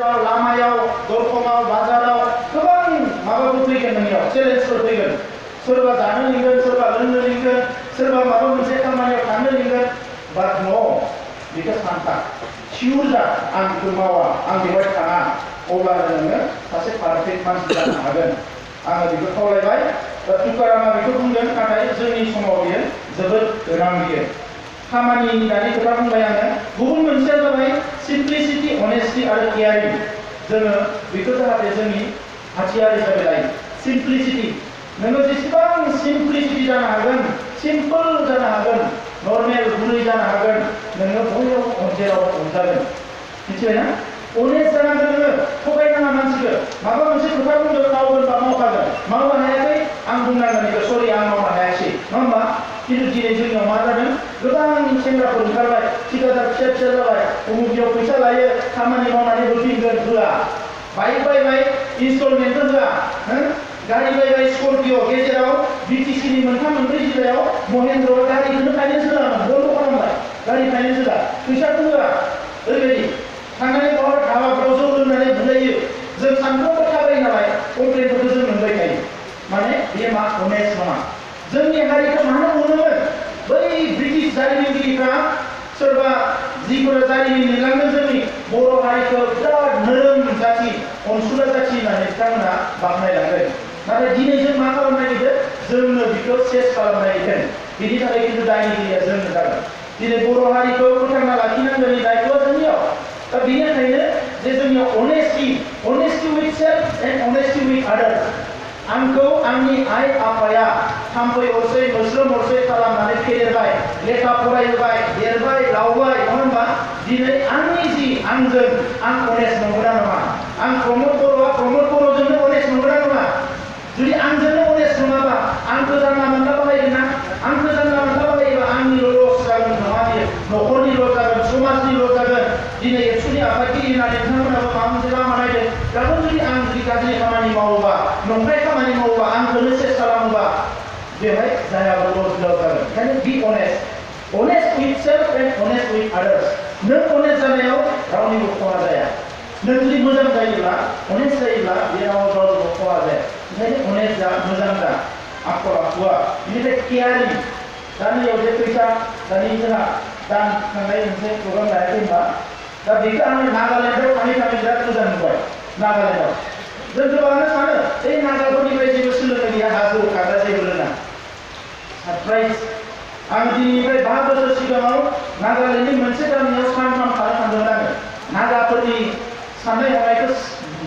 कलेजाव लामायाव दरखङाव बाजाराव गोबां माबाफोर फैगोन नोंनियाव चेलेन्जफोर फैगोन सोरबा जानो लिंगोन सोरबा लोंनो लिंगोन सोरबा माबा मोनसे खामानियाव थांनो लिंगोन बाट न बेखौ सानखा सिउर जा आं बेखौ मावा आं बेवहाय थाङा अब्लानो नोङो सासे पारफेक्ट मानसि जानो हागोन आङो बेखौ खावलायबाय तुकारामा बेखौ बुंदों नाथाय जोंनि समाव बियो जोबोद गोनां बियो खामानिनि दानि खोथा बुंबाय आङो गुबुन मोनसेया जाबाय सिम्प्लिसिटि अनेस्टि आरो केयारिं जोङो बेखौ जाहाथे जोंनि हाथियार हिसाबै लायो सिम्प्लिसिटि नोङो जेसेबां सिम्प्लिसिटि जानो हागोन सिम्पल जानो हागोन नर्मेल गुरै जानो हागोन नोङो बययाव जेराव अनजागोन मिथिबायना अनेस्ट जानांगोन नोङो थगायनाङा मानसिखौ माबा मोनसे खोथा बुंदों मावगोनबा मावखागोन मावनो हायाखै आं बुंनांगोन बेखौ सरि आं मावनो हायासै नङा होमबा खिन्थु दिनै जोंनियाव मा जादों गोबां सेंग्राफोर ओंखारबाय ठिकादार फिसा फिसा जाबाय उमुखियाव फैसा लायो खामानि मावनानै होफिनगोन होआ बाइक बायबाय इनस्टलमेन्टबो होआ गारि बायबाय स्कर्पिय' गेजेराव बिटिसिनि मोनथाम मोनब्रै जिल्लायाव महेन्द्र गारिखौनो फाइनेन्स होलामोन बन्द' खालामबाय गारि फाइनेन्स होला फैसाखौ होआ ओरैबायदि थांनानै बहाबा धाबाफ्राव जौ लोंनानै बुलायो जों सानफ्रोमबो थाबायो नालाय कमप्लेनफोरखौ जों मोनबाय थायो माने बेयो मा अनेस्ट नङा जोंनि हारिखौ मानो अनोमोन बै ब्रिटिश जारिमिनगिरिफ्रा सोरबा जिफोरा जारिमिन लिरलांदों जोंनि बर' हारिखौ बिराद नोरोम जाथि अनसुला जाथि होननानै बिथांमोना बाख्नायलांदों नाथाय दिनै जों मा खालामनो नागिरदों जोंनो बेखौ सेस खालामनो नागिरदों बिनि थाखाय खिन्थु दायनिगिरिया जोंनो जागोन दिनै बर' हारिखौ फोथांना लाखिनांगौनि दायथ'आ जोंनियाव दा बेनिखायनो जे जोंनियाव अनेस्टि उइथ सेल्फ एन्ड अनेस्टि उइथ आदार्स आंखौ आंनि आइ आफाया थाम्फै अरसै मोस्रोम अरसै खालामनानै फेदेरबाय लेखा फरायहोबाय देरबाय लावबाय नङा होमबा दिनै आंनि जि आंजों आं अनेस्ट नंगौना नङा आं प्रमद बर'आ प्रमद बर'जोंनो अनेस्ट नंगौना नङा जुदि आंजोंनो अनेस्ट नङाबा आंखौ जानला मोनला बाहायगोन ना आंखौ जानला मोनला बाहायोबा आंनिल' लस जागोन नङा बियो न'खरनिल' जागोन समाजनिल' जागोन दिनै एबसुनि आफादगिरि होननानै बिथांमोनाबो माबा मोनसे लामा नायदों गाबोन जुदि आं जुदि गाज्रि खामानि मावोबा नंखाय खामानि मावोबा आंखौनो सेस खालामोबा बेवहाय जायाबो लस जागोन ओंखायनो be honest with self and honest with others नों अनेस्ट जानायाव रावनिबो खहा जाया नों जुदि मोजां जायोब्ला अनेस्ट जायोब्ला बे रावनिबो खहा जाया ओंखायनो अनेस्ट जा मोजां जा आखल आखुआ बेनिफ्राय केयारिं दा नैयाव जे फैसा दानि जोंहा दान थांनाय मोनसे प्रग्राम लायाखै होनबा दा बेखौ आङो नागालेण्डआव थाङै बिराद मोजां नुबाय नागालेण्डआव जों गोबाङानो सानो बे नागाफोरनिफ्राय जेबो सोलोंनो गैया हाजो खाग्रा जेबो रोङा सारप्राइज आं दिनैनिफ्राय 5 बोसोर सिगाङाव नागालेण्डनि मोनसे गामियाव सानथाम थानो थांदोंमोन आङो नागाफोरनि साननाय हनायखौ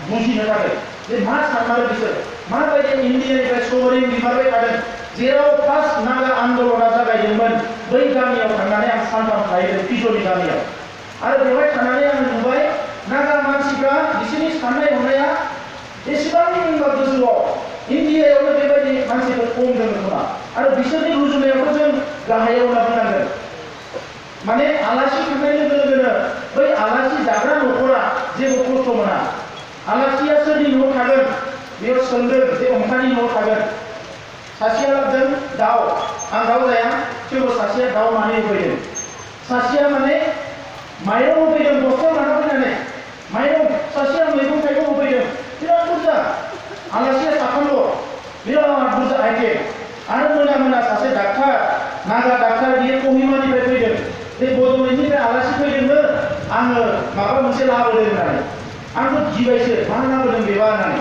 बुजिनो थाखाय जे मा सानमारो बिसोर माबायदि इन्डियानिफ्राय सवरिन बिमारबाय थादों जेराव फार्स्ट नागा आन्दलना जागायदोंमोन बै गामियाव थांनानै आं सानथाम थाहैदों पिज'नि गामियाव आरो बेवहाय थानानै आं नुबाय नागा मानसिफ्रा बिसोरनि साननाय हनाया एसेबांबा गोजौआव इन्डियायावनो बेबायदि मानसिफोर खम दङ खोमा आरो बिसोरनि रुजुनायावथ' जों गाहायाव होनना बुंनांगोन माने आलासि थांनाय लोगो लोगोनो बै आलासि जाग्रा न'खरा जेबो खस्थ' मोना आलासिया सोरनि न'आव थागोन बेयाव सोंगोन जे अमखानि न'आव थागोन सासेया लाबोदों दाउ आं दाउ जाया थेवबो सासेया दाउ मानै होफैदों सासेया माने माइरं होफैदों बस्थायाव लाना फैनानै माइरं सासेया मैगं थाइगं होफैदों बिराद बुरजा आलासिया साथामल' बिराद बुरजा आइटेम आरो मोना सासे डाक्टार नागा डाक्टार बियो कहिमानिफ्राय फैदों बे बड'लेण्डनिफ्राय आलासि फैदोंनो आङो माबा मोनसे लाबोदों होननानै आंथ' गिबायसो मा लाबोदों बेबा होननानै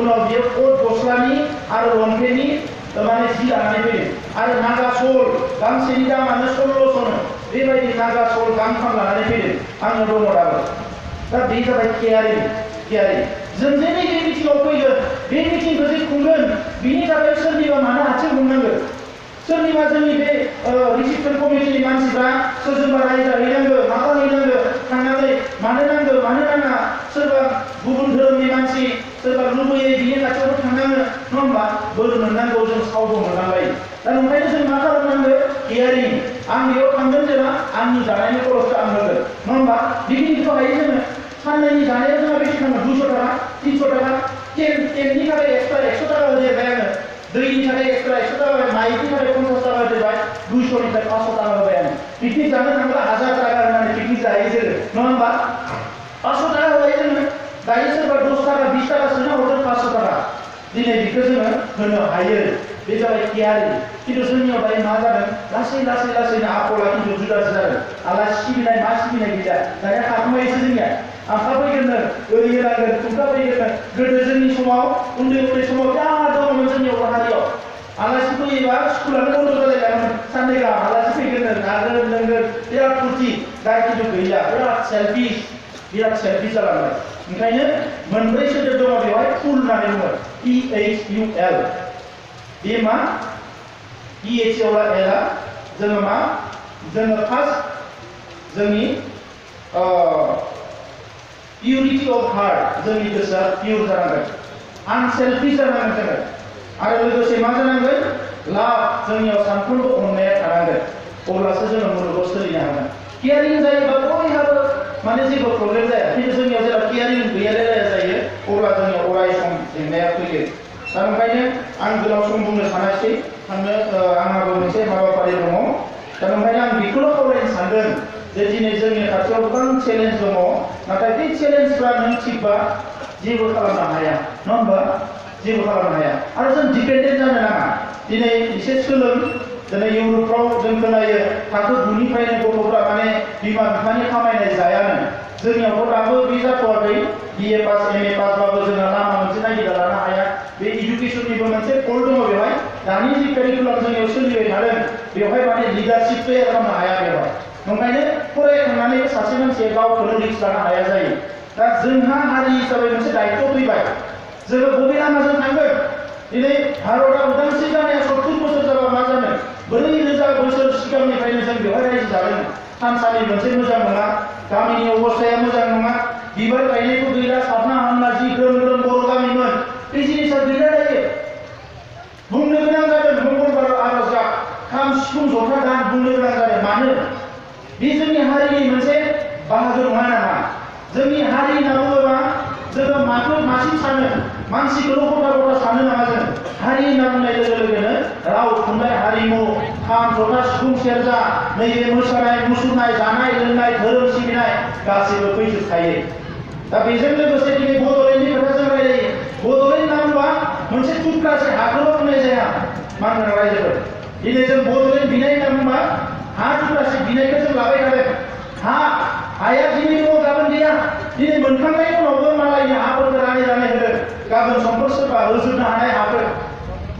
उनाव बियो कट गस्लानि आरो लंपेन्टनि माने जि लानानै फैदों आरो नागा सल गांसेनि दामानो 1600 बेबायदि नागा सल गांथाम लानानै फैदों आङो दङ दाबो दा बे जाबाय केयारिं जों जे बे मिटिङाव फैगोन बे मिटिंखौ जे खुंगोन बिनि थाखाय सोरनिबा मानो आथिं हमनांगोन सोरनिबा जोंनि बे रिसिपसन कमिटिनि मानसिफ्रा सोरजोंबा रायजाहैनांगौ माबा हैनांगौ थांनानै मानो नांगौ मानो नाङा सोरबा गुबुन धोरोमनि मानसि सोरबा लुबैयै बिनि खाथियावबो थांनाङो नङा होमबा बोर मोननांगौ जों सावबो मोननांबाय दा ओंखायनो जों मा खालामनांगौ केयारिं आं बेयाव थांगोन जेला आंनि जानायनि खरसखौ आं होगोन नङा होमबा बिदिखौ हायो जोङो साननैनि जानाया जोंहा बेसे थाङो 200 टाका 300 टाका टेन्टनि थाखाय एक्सट्रा 100 टाका होदेरबाय आङो दैनि थाखाय एक्सट्रा 100 टाका होबाय माइनि थाखाय 50 टाका होदेरबाय 200निफ्राय 500 टाका होबाय आङो पिकनिक जानो थांब्ला 1000 टाका होनानै पिकनिक जाहैयो जोङो नङा होमबा 500 टाका होबाय जोङो होनो हायो बे जाबाय केयारिं खिन्थु जोंनियाव दायो मा जादों लासैनो आखला खिन्थु जुदासो जादों आलासि सिबिनाय मा सिबिनाय गैया दानिया खाखुमायोसो जोंनिया आखा फैगोननो ओरै होनांगोन खुंखा फैगोननो गोदो जोंनि समाव उन्दै समाव बिराद दङमोन जोंनि बर' हारियाव आलासि फैयोबा स्कुलानो बन्द जालायलाङोमोन साननै गाहाम आलासि फैगोननो जागोन लोंगोन बिराद फुरथि दा खिन्थु गैला बिराद सेल्फिश जालांबाय ओंखायनो मोनब्रै सोदोब दङ बेवहाय फुल होननानै बुङो PHUL बे मा PHUL जोङो मा जोङो फार्स्ट जोंनि पिउरिटि अफ हार्ट जोंनि गोसोआ पिउर जानांगोन आनसेल्फिश जानांगोन जोङो आरो लोगोसे मा जानांगोन लाभ जोंनियाव सानफ्रोमबो अननाया थानांगोन अब्लासो जोङो मुलुगाव सोलिनो हागोन केयारिं जायोबा बयहाबो माने जेबो प्रब्लेम जाया खिन्थु जोंनियाव जेब्ला केयारिं गैयालाया जायो अब्ला जोंनियाव अराय सम जेंनाया फैयो दा ओंखायनो आं गोलाव सम बुंनो सानासै आंहाबो मोनसे हाबाफारि दङ दा ओंखायनो आं बेखौल' खावलायनो सानदों जे दिनै जोंनि खाथियाव गोबां चेलेन्ज दङ नाथाय बे चेलेन्जफ्रा नों थिगबा जेबो खालामनो हाया नङा होमबा जेबो खालामनो हाया आरो जों डिपेन्डेन्ट जानो नाङा दिनै एसे सोलों दिनै इउर'पफ्राव जों खोनायो थाखो 9निफ्रायनो गथ'फ्रा माने बिमा बिफानि खामायनाय जायानो जोंनियावथ' दाबो बे जाथ'वाखै BA पास MA पासबाबो जोङो लामा मोनसे नागिरना लानो हाया बे इडुकेसननिबो मोनसे फल्ट दङ बेवहाय दानि जि कारिकुलाम जोंनियाव सोलिबाय थादों बेवहाय माने लिडारशिप प्लेयार खालामनो हाया बेवहाय ओंखायनो फरायखांनानै सासे मानसिया गावखौनो रिक्स लानो हाया जायो दा जोंहा हारि हिसाबै मोनसे दायित्व फैबाय जोङो बबे लामाजों थांगोन दिनै भारतआ उदांस्रि जानाया 70 बोसोर जाबा मा जानो 4000 बोसोर सिगांनिफ्रायनो जों बेवहाय रायजो जादों थानसालि मोनसे मोजां नङा गामिनि अबस्थाया मोजां नङा बिबार गायनायखौ गैला साबना हामना जि ग्रोम बर' गामिमोन बे जिनिसा गैला दायो बुंनो गोनां जादों मंगलबाराव आर'ज गाब खाम सिफुं जथा दान बुंनो गोनां जादों मानो बे जोंनि हारिनि मोनसे बाहागो नङा नामा जोंनि हारि होनना बुङोबा जोङो मासिम सानो मानसिखौल' गथा सानो नामा जों हारि होनना बुंनाय लोगो लोगोनो राव थुनलाइ हारिमु खाम जथा सिफुं सेरजा नैबे मोसानाय मुसुरनाय जानाय लोंनाय धोरोम सिबिनाय गासैबो फैजोबखायो दा बेजों लोगोसे दिनै बड'लेण्डनि खोथा जों रायलायो बड'लेण्ड होनना बुङोबा मोनसे थुख्रासे हाखौल' बुंनाय जाया मानगोनां रायजोफोर दिनै जों बड'लेण्ड बिनाय होनना बुङोबा हा थुख्रासे बिनायखौ जों लाबाय थादों हाया दिनै दङ गाबोन गैया दिनै मोनखांनायनि उनावबो मालायनि हाफोरखौ रानै होदों गाबोन समफोर सोरबा होजोबनो हानाय हाफोर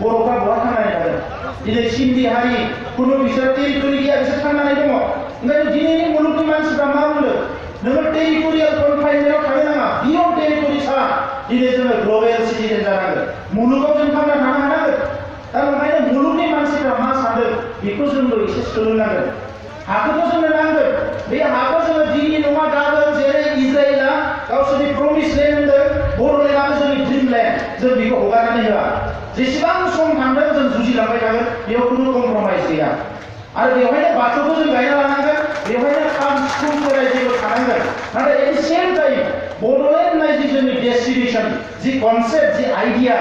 बर'फ्रा बहा थांनानै थादों दिनै सिन्धि हारि खुनु बिसोर टेरिटरि गैया बिसोर थांनानै दङ ओंखायनो दिनैनि मुलुगनि मानसिफ्रा मा बुङो नोङो टेरिटरियेल कनफाइनमेन्टआव थानो नाङा बियन्ड टेरिटरि सा दिनै जोङो ग्लबेल सिटिजेन जानांगोन मुलुगाव जों थांना थानो हानांगोन दा ओंखायनो मुलुगनि मानसिफ्रा मा सानदों बेखौ जोंबो एसे सोलोंनांगोन हाखौथ' जोंनो नांगोन बे हाखौ जोङो दिनै नङा गाबोन जेरै इजराइलआ गावसोरनि प्रमिस लेन्ड होनदों बड'लेण्डआबो जोंनि ड्रिम लेन्ड जों बेखौ हगारनानै होआ जेसेबां सम थांदों जों जुजिलांबाय थागोन बेयाव खुनु कमप्रमाइज गैया आरो बेवहायनो बाथौखौ जों गायना लानांगोन बेवहायनो खाम सिफुं खेराइ जेबो थानांगोन नाथाय at the same time Bodoland होननाय जि जोंनि डेस्टिनेसन जि कनसेप्ट जि आइडिया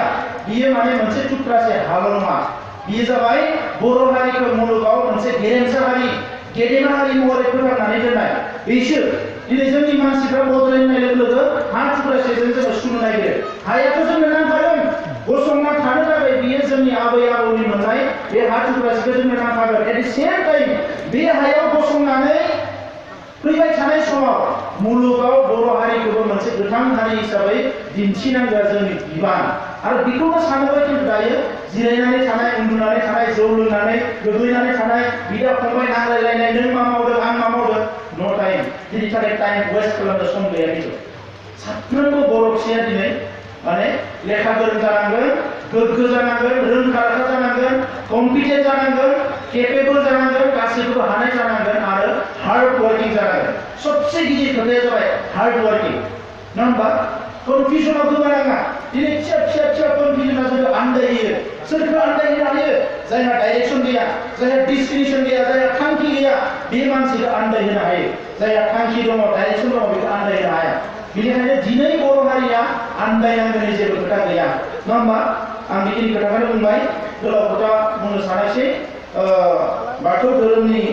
बियो माने मोनसे थुख्रासे हाल' नङा बियो जाबाय बर' हारिखौ मुलुगाव मोनसे गेरेमसा हारि गेदेमा हारि महरै फोथांनानै दोननाय बिसोर दिनै जोंनि मानसिफ्रा बड'लेण्ड होननाय लोगो लोगो हा थुख्रासेजों जोङो सुनो नागिरो हायाथ' जोंनो नांखागोन गसंना थानो थाखाय बियो जोंनि आबै आबौनि मोननाय बे हा थुख्रासेखौ जोंनो नांखागोन एट द सेम टाइम बे हायाव गसंनानै फैबाय थानाय समाव मुलुगाव बर' हारिखौबो मोनसे गोथां हारि हिसाबै दिन्थिनांगौआ जोंनि बिबान आरो बेखौनो सानोबा खिन्थु दायो जिरायनानै थानाय उन्दुनानै थानाय जौ लोंनानै गोग्लैनानै थानाय बिदा फंबाय नांलायलायनाय नों मा मावदों आं मा मावदों न' टाइम दिनै थाखाय टाइम वेस्ट खालामनो सम गैया खिन्थु साफ्रोमबो बर' फिसाया दिनै माने लेखा गोरों जानांगोन गोग्गो जानांगोन रोंखा राखा जानांगोन कम्पिटेन्ट जानांगोन केपेबल जानांगोन गासैखौबो हानाय जानांगोन आरो हार्ड वर्किं जानांगोन सबसे गिदिर खोथाया जाबाय हार्ड वर्किं नङा होमबा कनफिउजनाव गोमानाङा दिनै फिसा कनफिउजना जोंखौ आन्दायहोयो सोरखौ आन्दायहोनो हायो जायहा डाइरेक्सन गैया जायहा डेस्टिनेसन गैया जायहा थांखि गैया बे मानसिखौ आन्दायहोनो हायो जायहा थांखि दङ डाइरेक्सन दङ बेखौ आन्दायहोनो हाया बेनिखायनो दिनै बर' हारिया आन्दायनांगौनि जेबो खोथा गैया नङा होमबा आं बेखिनि खोथाखौनो बुंबाय गोलाव खोथा बुंनो सानासै बाथौ धोरोमनि